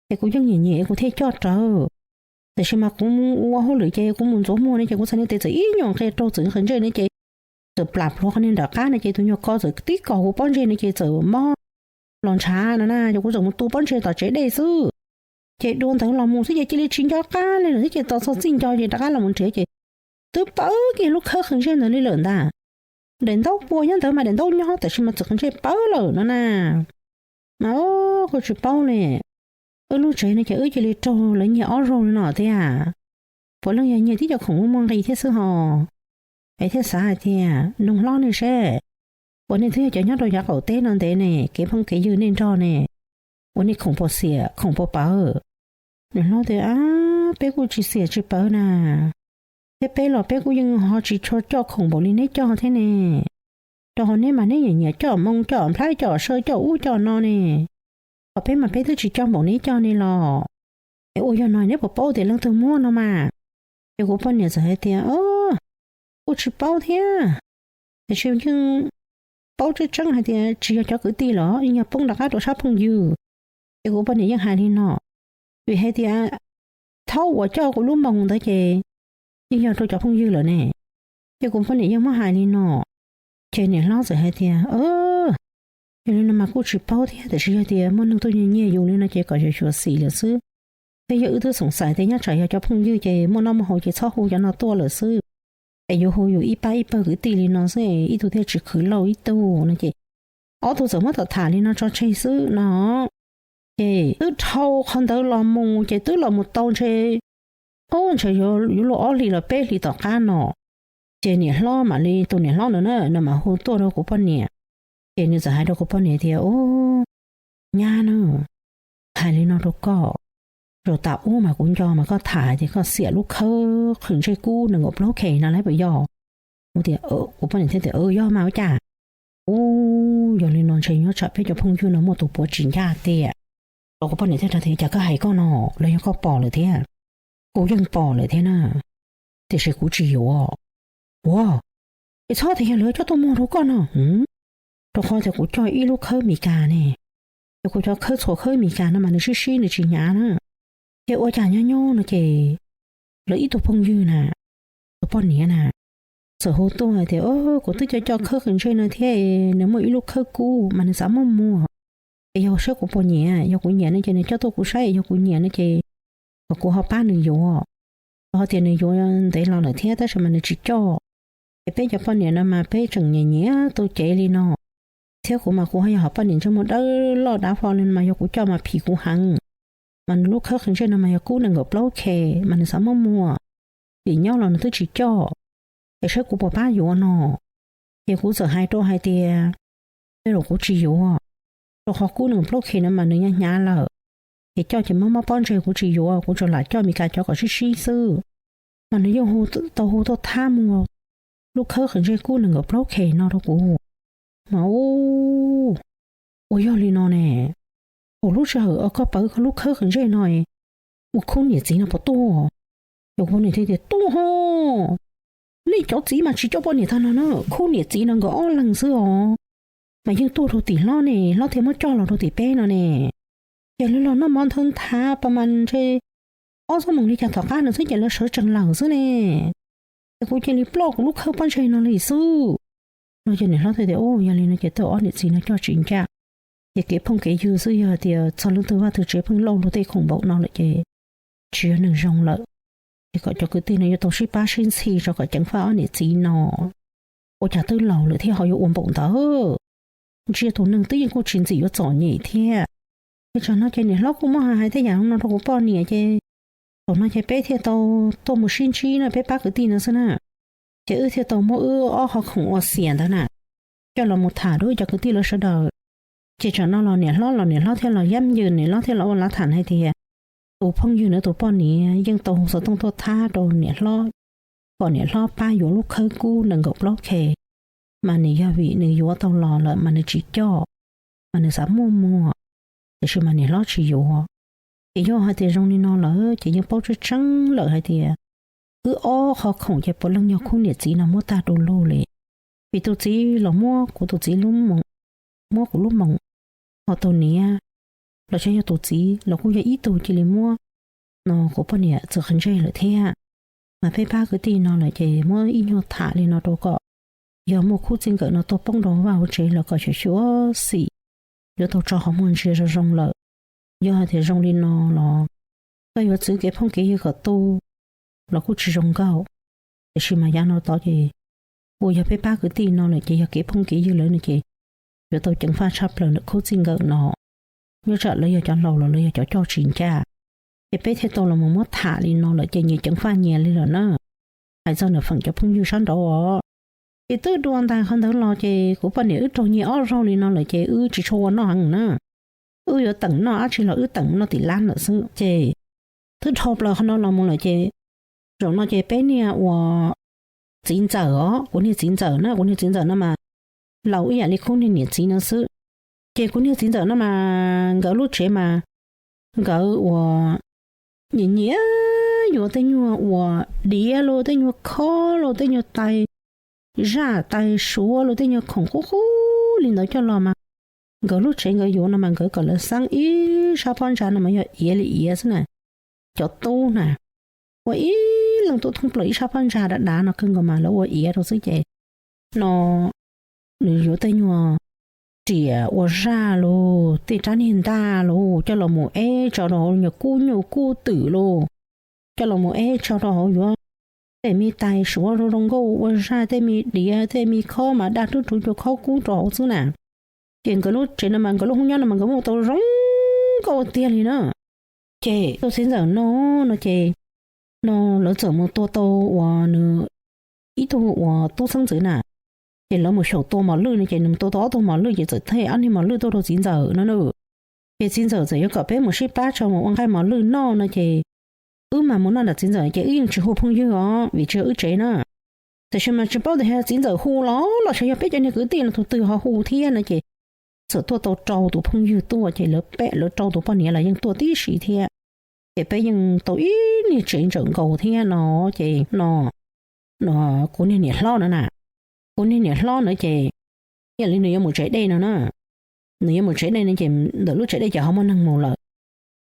Ces kuv yeej nyiam nyiam kuv thiaj coj rawv. Tiam sis mas kuv mus ua hauj lwm ces kuv mus ntxuav muag ne ces kuv txhais niag tes txawm ib nyuag nqe rau txwv qhov ntsej ne ces txawm plam pluav qhov niag nram qab ne ces tus nyuag ko txawm tib kaus kuv pob ntseg ne ces txawm mob los ntshav no na, ces kuv txawm mus tu pob ntseg tom tsev dej xwb. Ces dua ntawd los mus xwb ces cia li tsis nco qab li lawm thiab ces tos txog txij nco ces rov qab los mus nrhiav ces twb pawv kiag lub khawb qhov ntsej ntawd li lawm ntag. Daim ntaub pua nyob ntawd mas daim ntaub nyob tiam sis mas txawm qhov ntsej pawv lawm no na. Mas kuv tsis paub li, wb lub tsev no ces wb cia li raug lawv nyiag ob zaug li no thiab. Puav leej yog nyiag tib co khoom muaj muaj nqis thiab xwb hos. Es thiaj xav hais tias, noog hlob nej seb, uas nej twb yog cov nyob rau yav qaum teb no ntev ne, kev phooj kev ywg nej nrog ne, uas nej khoom puas xiam khoom puas pawv? Nws hlob tias, peb kuj tsis xiam tsis pawv na, thiab peb los peb kuj yeej ho tsis tshua coj khoom npaum li neb coj thiab ne. Rau qhov neb mas neb nyiam nyiam coj moo coj nplhaib coj saw coj ub coj no ne, ho peb mas peb twb tsis coj npaum neb coj ne los. Es ua yog no neb puas paub tias leej twg muab no mas? Ces kuv poj niam txawm hais tias, kuj tsis paub thiab, tiam sis yeej paub tseeb tseeb hais tias tsis yog cov kwv tij los yeej yog poob rov qab rau sab phooj ywg. Ces kuv poj niam yeej hais li no, vim hais tias thaum uas coj kuv lub moos ntawd ces yeej yog rau cov phooj ywg lawm ne. Ces kuv poj niam yeej muab hais li no, ces niam hlob txawm hais tias, yog li no mas kuj tsis paub thiab, tiam sis yog tias muaj neeg tuaj nyiag nyiag yus li no ces kom xyuam xim lawm xwb. Thiab yog wb twb xoom xaiv tias nyob tsam yog cov phooj ywg ces muaj noj muaj haus ces txhob hu cov no tuaj lawm xwb, es yuav hu yus ib pab ib pawg kwv tij li no xwb, ib tug thiaj tsis khwv lauj ib tug no ces ob tug txawm muab tham tham li no tso tseg xwb no. Ces twb dhau qhov ntawd los mus ces twb los mus tau ntshe, o, ntshe yuav luag ob hlis los peb hlis tom qab no, ces niam hlob mam li, tus niam hlob ntawd na, nws mam hu tuaj rau kuv poj niam. Ces nws txawm hais rau kuv poj niam tias, o, nyab na, hais li no rau koj, zaum tas ub mas kuv nco mas koj tham hais tias koj xiam lub khawb qhwv ntsej kub nees nkaum plaub khes no lawm puas yog? Kuv tias, kuv poj niam thiaj tias, yog mas ua cas? U, yog li no ntshe nyob tsam peb cov phooj ywg no muaj tus puav tsis ncaj tiag. Los kuv poj niam thiaj tias, cas koj hais koj no, los yog koj pom lawm thiab? Kuv yeej pom lawm thiab na, tiam sis kuv tsis yuav. Ua, es txhob tias yog lawv coj tuaj muag rau koj no, rau qhov tias kuv coj ib lub khawb Mes Kas ne, es kuv cov khawb txhuam khawb Mes Kas no mas nws sib sib nws tsis hnyav na. Ces ua cas nyob nyob no ces lawv ib tug phooj ywg na, tus poj niam na, txawm hu tuaj hais tias, kuv twb coj coj khawb qhwv ntsej no thiab, nws muaj ib lub khawb kub mas nws xav muab muag, es yog saib kuv puas nyiam, yog kuv nyiam no ces nws coj tuaj kuv saib, yog kuv nyiam no ces kom kuv ho pab nws yuav. Ho tias nws yuav ntev los lawm thiab tab sis mas nws tsis coj. Ces peb cov poj niam no mas peb tseem nyiam nyiam tu cev li no, thiab kuv mas kuv ho yog hom poj niam ntsej muag dawb loj dav fo li no mas yog kuv coj mas phim kuv heev. Mas nws lub khawb qhwv ntsej no mas yog kub nees nkaum plaub khes mas nws xav muab muag, vim nyob los nws twb tsis coj, es saib kuv puas pab yuav no. Ces kuv txawm hais rau hais tias, tej zaum kuv tsis yuav, rau qhov kub nees nkaum plaub khes no mas nws hnyav hnyav lawm, ces coj ces mob mob pob ntseg, kuv tsis yuav, kuv tsuas lam coj Mes Kas cov kom sib sib xwb. Mas nws yeej hu, tau hu tuaj thab muag lub khawb qhwv ntsej kub nees nkaum plaub khes no rau kuv. Mas u, ua yog li no ne, thaum lub sij hawm koj pawv koj lub khawb qhwv ntsej no, ua khub niam txiv no puas tuaj? Ces kuv niam thiaj tias, tuaj ho, nej cov txiv mas tsis coj poj niam tag no na, khub niam txiv no nkawd ob leeg xwb os, mas yeej tuaj rau tim hlob ne, hlob thiaj muab coj los rau tim peb no ne. Ces lawv los noj mov nthawv nthav pas mas ntshe ob xuab moos li cas tom qab no xwb ces lawv sawv tsees lawm xwb ne. Ces kuv cia li ploj kuv lub khawb pob ntseg no li xwb. No ces niam hlob thiaj tias, u, yog li no ces tej zaum ob niam txiv no coj tsis ncaj, ces kev phooj kev ywg xwb, yog tias txog leej twg vaj twg tsev pheej lauj luag tej khoom npaum no lawm ces tsis yog neeg zoo lawm. Ces kom cov kwv tij no yuav tau sib pab sib ntxhi tso kom ceev faj ob niam txiv no. Ua cas twb laus lawm thiab ho yuav ua npaum ntawd, ntsia tus neeg twb yeej kuj tsis ntxim yuav txom nyem thiab. Ces tsam no ces niam hlob kuj muab hais hais tej yam no rau kuv poj niam ces, thaum no ces peb thiaj tau tuaj mus sib ntsib na, peb pab kwv tij no xwb na. Ces wb thiaj tau muab wb ob qho khoom uas xiam ntawd na coj los mus tham rau wb cov kwv tij lawv sawv daws. Ces tsam no los niam hlob los niam hlob thiaj los yab yws, niam hlob thiaj los ua lav tham hais tias tus phooj ywg ntawd tus poj niam yeej tau hu xov tooj tuaj thab rau niam hlob kom niam hlob pab yuav lub khawb kub nees nkaum plaub khes, mas nws yog vim nws yuav tau los lawm mas nws tsis coj, mas nws xav muaj muag, tiam sis mas niam hlob tsis yuav. Ces yog hais tias zoo li no lawm ces yeej paub tseeb tseeb lawm hais tias wb ob qho khoom ces puav leej yog khub niam txiv no muab tag du lug li. Vim tus txiv los muab kuv tus txiv lub moos, muab kuv lub moos, ho tus niam los tseem yog tus txiv los kuj yog ib tug cia li muab no, kuv poj niam txwm qhov ntsej lawm thiab. Mas peb pab kwv tij no lawm ces muab ib nyuag tham li no rau kom yog muaj khub txij nkawm no tuaj poob rau vaj hauv tsev los kom xyuam xim, yuav tau tso qhov muag ntsia zoo zoo lawm. Yog hais tias zoo li no los koj yuav txwv kev phooj kev ywg kom tu los kuj tsis zoo nkauj. Tiam sis mas yav no tod ces uas yog peb pab kwv tij no lawm ces yog kev phooj kev ywg lawm no ces yuav tau ceev faj tshaj plaws ntawm khub txij nkawm no. Nyob tsam lawv yog cov laus los lawv yog cov coj tsis ncaj, ces peb thiaj tau los mus muab tham li no lawm ces nyias ceev faj nyias li lawm na. Hais txog nram feem cov phooj ywg sab nraud os, ces twb dua ntais qhov ntawd los ces kuv poj niam wb raug nyiag ob zaug li no lawm ces wb tsis tshua ua noj heev na. Wb yuav teem noj dab tsi los wb teem noj tim lab lawm xwb ces twb dhau plaws qhov no los mus lawm ces zaum no ces peb niag uas txiv ntxawm os, kuv niag txiv ntxawm na, kuv niag txiv ntxawm no mas laus ib yam li khub niag niam txiv no xwb. Ces kuv niag txiv ntxawm no mas nkawd lub tsev mas nkawd uas nyiam nyiam yuav tej nyuag uas diav los tej nyuag khob los tej nyuag tais zaj tais suav los tej nyuag khoom qub qub li ntawd coj los mas nkawd lub tsev nkawd yuav no mas nkawd kom lawv xab ib sab phab ntsa no mas yog iav li iav xwb na. Cov tub na, ua ib leeg tuaj thoob plaws ib sab phab ntsa dav dav no kawg nkaus mas lawv ua iav rau xwb ces no nws yuav tej nyuag riam ua zaj los tej rab niag ntaj los coj los mus eb tso rau hauv nyuag kub nyuj kub twm los coj los mus eb tso rau hauv yuav tej me tais suav zoo zoo nkauj ua zaj tej me diav tej me khob mas daj rub ruv cua khob kub rau hauv xwb na. Ces nkawd lub tsev no mas nkawd lub hoob nyob no mas nkawd muaj tau zoo nkauj tiag li na. Ces tus txiv ntxawm no, no ces no lawv txawm mus tua tau uas nws ib tug uas tub xeeb ntxwv na. Ces lawv mus xyaum tua mos lwj no ces nws mus tua tau ob tug mos lwj ces txawm thej ob niag mos lwj tuaj rau txiv ntxawm no na. Ces txiv ntxawm txawm yuav kom peb mus sib pab tso mus ua nqaij mos lwj noj no ces wb mas mus noj nram txiv ntxawm ces wb yeej tsis hu phooj ywg os vim tsis yog wb tsev na. Tiam sis mas tsis paub tias yog txiv ntxawm hu los los xyov yog peb cov niag kwv tij los tus twg ho hu thiab no ces txawm tuaj tau rau tus phooj ywg tuaj ces lawv peb lawv rau tus poj niam los yeej tuaj tib si thiab. Ces peb yeej tau ib niag tsev ntsawm nkaus thiab no ces no kuv niag niam hlob no na, kuv niag niam hlob no ces ib yam li nws yuav mus tsev dej no na, nws yuav mus tsev dej no ces ntawm lub tsev dej ces ho muaj neeg mus lawm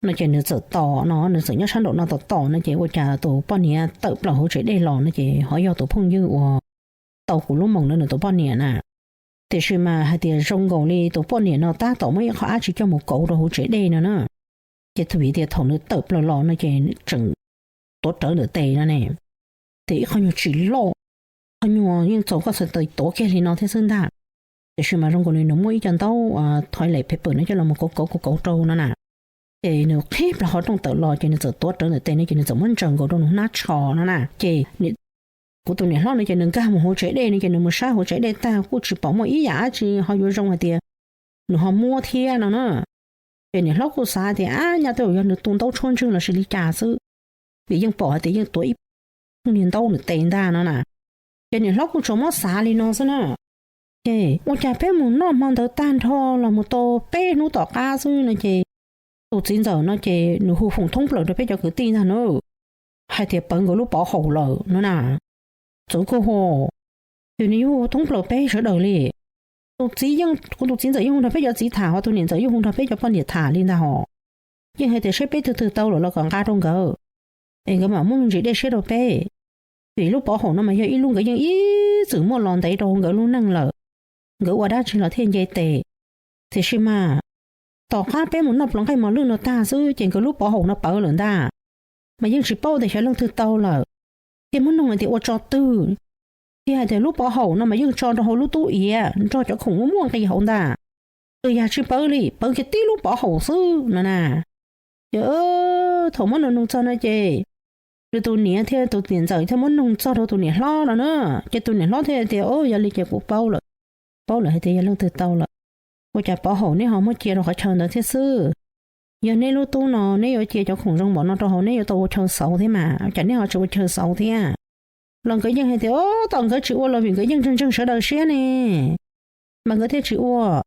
no ces nws txawm tos no nws txawm nyob sab nraum no tos tos no ces ua cas tus poj niam tawm plaws hauv tsev dej los no ces ho yog tus phooj ywg uas tau kuv lub moos ntawd nws tus poj niam na. Tiam sis mas hais tias zoo nkaus li tus poj niam no tab tom muaj ib qho dab tsi coj mus kauv rau hauv tsev dej no na. Ces vim tias thaum nws tawm plaws los no ces tseem tuav rawv ntawm tes no ne, ces ib qho nyuag tsis loj, qho nyuag yeej txaus koj txhais tes tuav kiag li no thiab xwb ntag. Tiam sis mas zoo nkaus li nws muaj ib co ntaub toilet paper no coj los kauv kauv kauv kauv rau no na. Ces nws qhib plaws qhov rooj tawm los ces nws txawm tuav rawv ntawm tes no ces nws txawm muab ntsaws nkaus rau nws hnab tsho no na. Ces kuv tus niam hlob no ces nws nkag mus hauv tsev dej no ces nws mus saib hauv tsev dej tag kuj tsis pom muaj ib yam dab tsi ho yuav zoo hais tias nws ho muab thiab no na. Ces niam hlob kuj xav tias ab nyaj tej zaum yog nws tu ntaub tshuab ntswg los sis li cas xwb, vim yeej pom hais tias yeej tuav ib niag ntaub nws tes ntag no na. Ces niam hlob kuj tsuas muab xav li no xwb na. Ces ua cas peb mus noj hmo ntawd tag nrho los mus tau peb hnub tom qab xwb no ces tus txiv ntxawm no ces nws hu foom thoob plaws rau peb cov kwv tij ntag na, hais tias pawv nkawd lub pov haum lawm no na. Txawv kawg ho, ces nws yuav hu thoob plaws peb sawv daws li. Tus txiv yeej, kuv tus txiv ntxawm yeej hu nrog peb cov txiv tham, ho tus niam ntxawm yeej hu nrog peb cov poj niam tham li ntag hos. Yeej hais tias saib peb twg twg tau lawm los kom nqa rau nkawd, es nkawd mam muab me ntsis dej siab rau peb. Vim lub pov haum no mas yog ib lub nkawd yeej ib txwm muaj los ntev rau nkawd lub neej lawm, nkawd ua dab tsi los thiaj nce tes. Tiam sis mas tom qab peb mus noj pluas nqaij mos lwj no tag xwb ces nkawd lub pov haum no pawv lawm ntag. Mas yeej tsis paub tias xyov leej twg tau lawm, thiaj muab noog hais tias ua tso twg, thiaj hais tias lub pov haum no mas yeej tso rau hauv lub tub iav nrog cov khoom muaj muaj nqi hauv ntag. Twb yog tsis pawv li, pawv kiag tib lub pov haum xwb no na. Ces thaum muab nug nug txog no ces nws tus niam thiab tus niam ntxawm thiaj muab nug txog rau tus niam hlob no na. Ces tus niam hlob thiaj tias, o, yog li ces kuv paub lawm, paub lawm hais tias yog leej twg tau lawm. Ua cas pov haum neb ho muab cia rau qhov chaw ntawd thiab xwb? Yog neb lub tub no neb yuav cia cov khoom zoo npaum no rau hauv neb yuav tau ua chaw xauv thiab mas, cas neb ho tsis ua chaw xauv thiab? Los nkawd yeej hais tias, o, tom nkawd tsis ua los vim nkawd yeej ntseeg ntseeg sawv daws siab ne, mas nkawd thiaj tsis ua,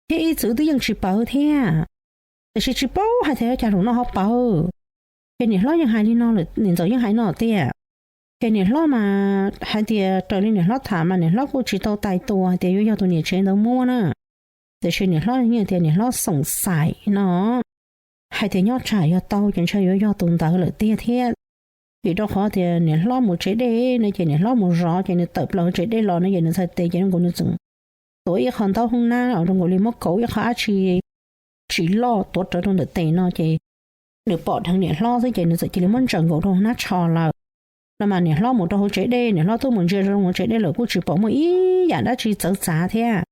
thiab ib txwm twb yeej tsis pawv thiab. Tiam sis tsis paub hais tias cas zaum no ho pawv. Ces niam hlob yeej hais li no lawm, niam ntxawm yeej hais no tiag. Ces niam hlob mas hais tias raws li niam hlob tham mas niam hlob kuj tsis tau tais tua hais tias yuav yog tus niam tsev ntawd muab na. Tiam sis niam hlob yeej tias niam hlob xoom xaim no hais tias nyob tsam yog tau ces ntshai yuav yog tus ntawd lawm tiag thiab. Vim rau qhov tias niam hlob mus tsev dej no ces niam hlob mus zov ces nws tawm plaws tsev dej los no ces nws txhais tes ces nkaus nws txawm tuav ib qho ntaub hoob nab zoo nkaus li muab kauv ib qho dab tsi tsis loj tuav rawv rau ntawm tes no ces nws pom dheev niam hlob xwb ces nws txawm cia li muab ntsaws nkaus rau hnab tsho lawm. No mas niam hlob mus rau hauv tsev dej, niam hlob twb mus ntsia rau hauv tsev dej lawm kuj tsis pom muaj ib yam dab tsi txawv txav thiab.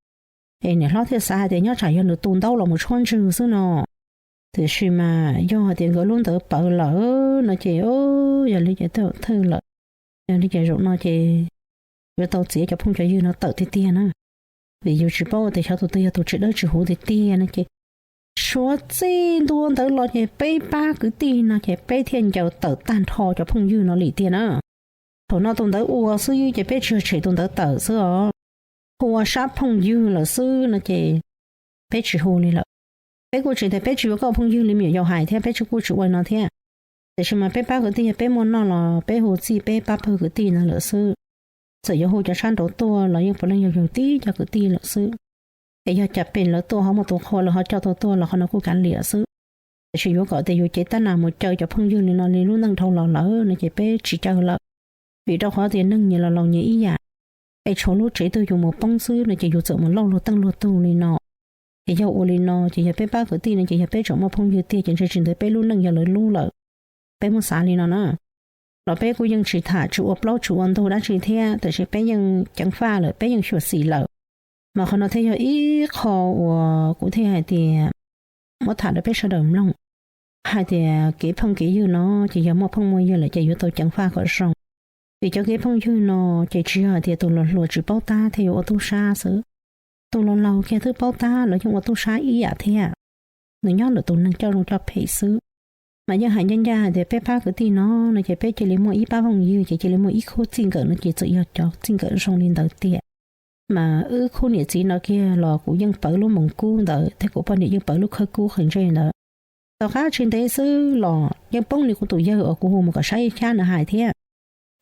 Es niam hlob thiaj xav hais tias nyob tsam yog nws tu ntaub los mus tshuab ntswg xwb no. Tiam sis mas yog hais tias nkawd lub ntawd pawv lawm no ces yog li ces twb thawj lawm. Yog li ces zaum no ces yuav tau txiav cov phooj cov ywg no tawm tiag tiag na, vim yus tsis paub tias xyov tus twg yog tus tsis dawb tsis huv tiag tiag no ces suav txij ntua ntawd los ces peb pab kwv tij no ces peb thiaj ncaws tawm tag nrho cov phooj ywg no li tiag na. Thaum no tus ntawd ua xwb ces peb tsis yog tshem tus ntawd tawm xwb os. Hu ua sab phooj ywg lawm xwb no ces peb tsis hu li lawm. Peb kuj tsis tias peb tsis yuav koj phooj ywg li me nyuam yaus hais thiab peb tsis kuj tsis ua li no thiab. Tiam sis mas peb pab kwv tij yog peb muaj noj los peb hu txij peb pab pawg kwv tij ntawd lawm xwb. Txawm yuav hu cov sab nraud tuaj los yeej puav leej yog yus tib co kwv tij lawm xwb. Es yog cas pem lawv tuaj ho muaj tus qhua lawv ho coj tau tuaj los qhov no kuj kav liam xwb. Tiam sis yuav kom tias yus cev tab nas mus caw cov phooj ywg li no li lub neej dhau los lawm no ces peb tsis caw lawm. Vim rau qhov tias neeg nyias los laus nyias ib yam, es tshuav lub tsev twg yus mus poob xwb no ces yus txawm mus lauj luag teej luag tug li no. Ces yog ua li no ces yog peb pab kwv tij no ces yog peb tseem muaj phooj ywg tiag ces ntshe tsis ntawd peb lub neej yog lawv lub lawm. Peb muab xav li no na, los peb kuj yeej tsis tham tsis ua plaub tsis ua ntug dab tsi thiab, tiam sis peb yeej ceev faj lawm, peb yeej xyuam xim lawm. Mas qhov no thiaj yog ib qho uas kuv thiaj hais tias muab tham rau peb sawv daws mloog hais tias kev phooj kev ywg no ces yog muaj phooj muaj ywg lawm ces yuav tau ceev faj kom zoo. Vim cov kev phooj ywg no ces tsis yog hais tias tus laus hluas tsis paub tab thiaj yuav ua tub sab xwb. Tus laus laus kiag twb paub tab los yeej ua tub sab ib yam thiab. Nws nyob ntawm tus neeg coj zoo coj phem xwb. Mas yeej hais ncaj ncaj hais tias peb pab kwv tij no no ces peb cia li muaj ib pab phooj ywg ces cia li muaj ib khub txij nkawm no ces txawm yog cov txij nkawm zoo li ntawd tiag. Mas wb khub niam txiv no kiag los kuv yeej pawv lub moos kub ntawd thiab kuv poj niam yeej pawv lub khawb kub qhwv ntsej ntawd. Tom qab tsis ntev xwb los yeej poob li kuv tus yawg uas kuv hu mus kom saib xyab nws hais thiab.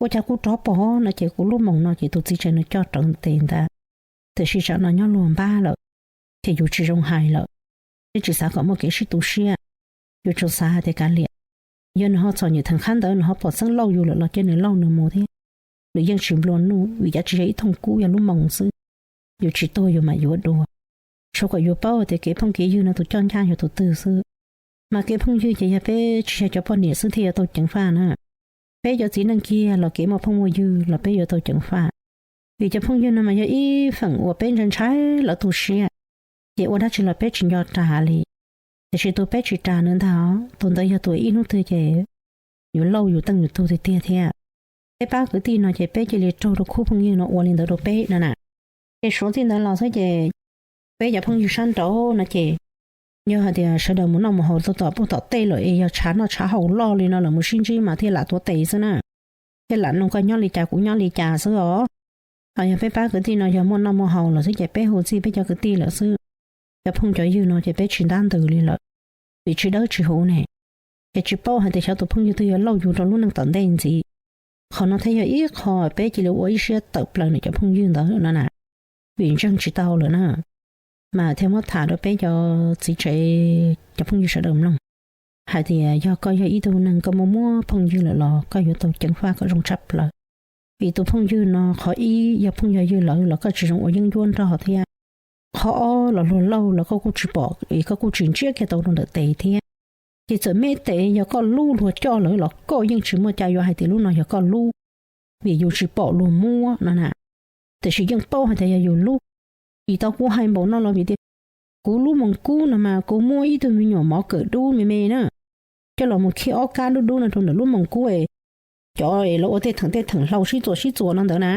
Ua cas kuv rov pom no ces kuv lub moos no ces tus txiv tsev nws coj rawv tes ntawd. Tiam sis tsam no nyob luag npab lawm, ces yus tsis zoo hais lawm, thiab tsis xav kom muaj kev sib tu siab. Yus tsuas xav hais tias kav liam, yog nws ho txom nyem theem qhab ntawd nws ho pom txeeb lauj yus lawm los cia nws lauj nws mus thiab. Nws yeej tsis nplua nuj vim cav tsis yog ib thooj kub, yog lub moos xwb. Yus tsis tuag yus mam yuav dua. Tshuav kom yus paub tias kev phooj kev ywg no tus coj ncaj yog tus twg xwb. Mas kev phooj ywg ces yog peb tsis yog cov poj niam xwb thiaj yuav tau ceev faj na. Peb cov txiv neej kiag los kev muaj phooj muaj ywg los peb yuav tau ceev faj. Vim cov phooj ywg no mas yog ib feem uas peb ntshai ntshai lawv tu siab, ces ua dab tsi los peb tsis nco ras li. Tiam sis tus peb tsis ras nws ntag, tus ntawd yog tus ib hnub twg ces yuav lauj yus teej yus tug tiag tiag thiab. Peb pab kwv tij no ces peb cia li raug rau khub phooj ywg no ua li ntawd rau peb no na. Ces suav txij ntawd los xwb ces peb cov phooj ywg sab nraud no ces yog hais tias sawv daws mus noj mus haus tau tom puj tom tej lawm es yog tshav noj tshav haus loj li no lawm mus sib ntsib mas thiaj lam tuav tes xwb na, thiaj lam nug koj nyob li cas kuv nyob li cas xwb os. Ho yog peb pab kwv tij no yog muaj noj muaj haus lawm xwb ces peb hu txij peb cov kwv tij lawm xwb. Cov phooj cov ywg no ces peb tsis ntab ntws li lawm, vim tsis dawb tsis huv ne. Ces tsis paub hais tias xyov tus phooj ywg twg yuav lauj yus rau lub neej tom ntej ntxiv. Qhov no thiaj yog ib qho peb cia li ua ib siab tawm plaws ntawm cov phooj ywg ntawd no na, vim ntseeg tsis tau lawm na. Mas thiaj muab tham rau peb cov txiv tsev cov phooj ywg sawv daws mloog hais tias yog koj yog ib tug neeg koj muaj muaj phooj ywg lawm los koj yuav tau ceev faj kom zoo tshaj plaws. Vim tus phooj ywg no qhov ib yog phooj yog ywg lawm los koj tsis zoo ua yeeb ncuab nrog thiab. Qhov ob los luag lauj los koj kuj tsis pom es koj kuj tsis ntsiab kiag tau rau ntawm tes thiab. Ces txawm me tes yog koj lub luag coj lawm los koj yeej tsis muaj cai yuav hais tias lub no yog koj lub, vim yus tsis pom luag muab no na. Tiam sis yeej paub hais tias yog yus lub. Vim tau kuv hais npaum no los vim tias kuv lub moos kub no mas kuv muab ib tug me nyuam mov kawm dub me me na, coj los mus khij ob kab dub dub no rau ntawm lub moos kub es cov es lawv ua tej theem tej theem hlau sib txuas sib txuas no ntawd na.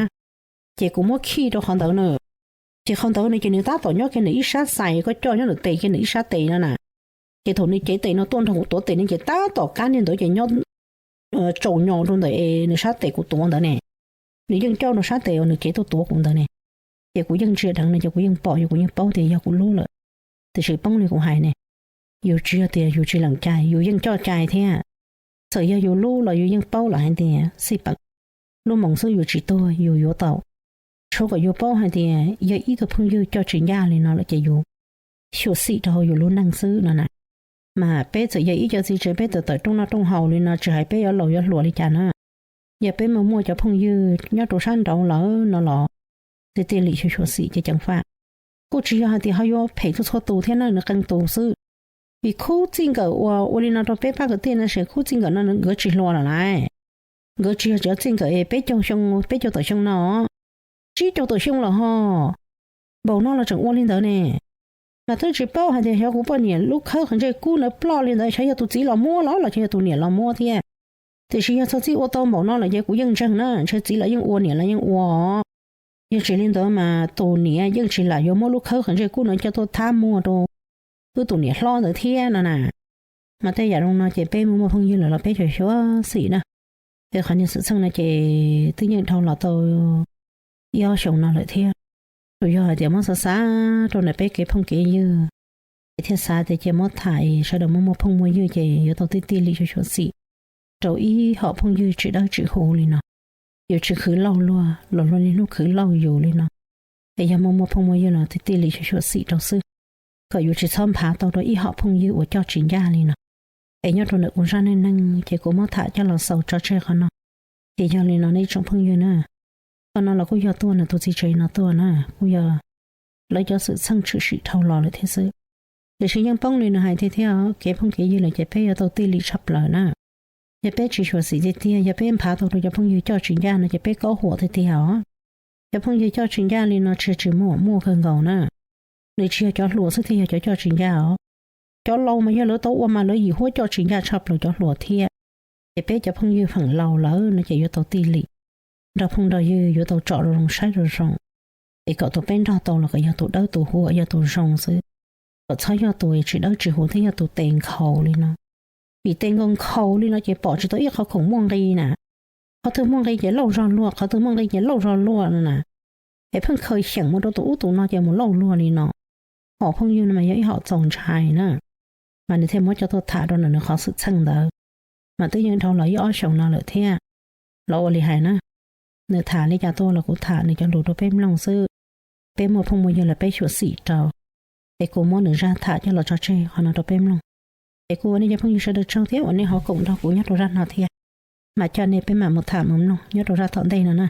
Ces kuv muab khij rau qhov ntawd na. Ces qhov ntawd no ces nws tab tom nyob kiag nws ib sab xais, koj coj nyob ntawm tes kiag nws ib sab tes no na. Ces thaum nws cev tes no tuaj nrog kuv tuav tes no ces tab tom kab niag ntawd ces nyob tsaus nyo rau ntawm es nws sab tes kuv tuav ntawd ne. Nws yeej coj rau sab tes uas nws cev tuaj tuav kuv ntawd ne. Ces kuv yeej ntsia dheev no ces kuv yeej pom, yog kuv yeej paub tias yog kuv lub lawm. Tiam sis poob li kuv hais ne, yus tsis yog tias yus tsis lees cai, yus yeej coj cai thiab. Txawm yog yus lub los yus yeej paub lawm hais tias xij peem, lub moos xwb yus tsis tuag yus yuav tau. Tshuav kom yus paub hais tias yog ib tug phooj ywg coj tsis ncaj li no lawm ces yus xyuam xim rau hauv yus lub neej xwb no na. Mas peb txawm yog ib co txiv tsev peb tawm tawm rooj noj rooj haus li no tsis hais peb yuav laus yuav hluas li cas na, yog peb muaj muaj cov phooj ywg nyob rau sab nraud lawm no los tiag tiag li xyuam xim ces ceev faj. Kuj tsis yog hais tias ho yuav phem txhua txhua tus thiab na, nws qee tus xwb. Vim khub txij nkawm uas ua li no rau peb pab kwv tij no ces khub txij nkawm no nkawd tsis hluas lawm lauj. Nkawd tsis yog cov txij nkawm es peb caug xyoo peb caug tawm xyoo no, tsib caug tawm xyoo lawm ho. Npaum no los tseem ua li ntawd ne. Mas twb tsis paub hais tias xyov kuv poj niam lub khawb qhov ntsej kub ntawd ploj li ntawd xyov yog tus txiv los muab los los xyov yog tus niam los muab thiab. Tiam sis yog txog txij ua tau npaum no lawm ces kuv yeej ntseeg na, ntshe txiv los yeej ua niam los yeej ua. Yog tsis li ntawd mas tus niam yeej tsis lam yuav muab lub khawb qhov ntsej kub no coj tuaj thab muag rau wb tus niam hlob ntawd thiab no na. Mas tej yam zoo no ces peb muaj muaj phooj ywg lawm los peb xyuam xim na. Es qhov niag xwm txheej no ces twb yeej dhau los tau ib ob xyoos no lawm thiab. Tsuas yog hais tias muab xav xav rau ntawm peb kev phooj kev ywg, es thiaj xav tias cia muab tham es sawv daws muaj muaj phooj muaj ywg ces yuav tau tib tij li xyuam xim rau ib hom phooj ywg tsis dawb tsis huv li no. Yus tsis khwv lauj luag, luag luag niaj hnub khwv lauj yus li no. Es yog muaj muaj phooj muaj ywg los tij tij li xyuam xim rau xwb, kom yuav tsis txhob nphav tau rau ib hom phooj ywg uas coj tsis ncaj li no. Es nyob rau ntawm kuv zaj neej neeg ces kuv muab tham coj los xaus tso tseg qhov no. Ces yog li no nej tsoom phooj ywg na, qhov no los kuj yog tuaj nws tus txiv tsev no tuaj na, kuj yog lawv cov xwm txheej tshwm sim dhau los lawm thiab xwb. Tiam sis yeej poob li nws hais tiag thiab, kev phooj kev ywg lawm ces peb yuav tau tij li tshaj plaws na. Yog peb tsis xyuam xim tiag tiag, yog peb nphav tau rau cov phooj ywg coj tsis ncaj no ces peb kaub huam tiag tiag os. Cov phooj ywg coj tsis ncaj li no tsis yog tsis muaj, muaj kawg nkaus na. Nws tsis yog cov hluas xwb thiaj yog cov coj tsis ncaj os. Cov laus mas yog lawv tau ua mas lawv yim huab coj tsis ncaj tshaj plaws cov hluas thiab. Ces peb cov phooj ywg feem laus lawm no ces yuav tau tij li, nrog phooj nrog ywg yuav tau tsom zoo saib zoo zoo, es kom tus peb nrog tau los kom yog tus dawb tus huv, yog tus zoo xwb, kom txhob yog tus tsis dawb tsis huv thiab yog tus tes nkhaus li no. Vim tes nkaus nkhaus li no ces pom tsis tau ib qho khoom muaj nqi na. Qhov twg muaj nqi ces lauj zog luaj, qhov twg muaj nqi ces lauj zog luaj no na. Es pheej khaws xyeem mus rau tus ub tus no ces mus lauj luaj li no. Hom phooj ywg no mas yog ib hom txaus ntshai na, mas nws thiaj muab coj tuaj tham rau nws qhov xwm txheej ntawd. Mas twb yeej dhau los ib ob xyoos no lawm thiab. Los ua li hais na, nws tham li cas tuaj los kuv tham nws cov lus rau peb mloog xwb. Peb muaj phooj muaj ywg los peb xyuam xim rau. Es kuv muab nws zaj tham coj los tso tseg qhov no rau peb mloog. Es kuv ua nej cov phooj ywg sawv daws tsaug thiab uas nej ho koom nrog kuv nyob rau zaj no thiab. Mas coj nej peb mam mus tham mus mloog nyob rau zaj tom ntej no na.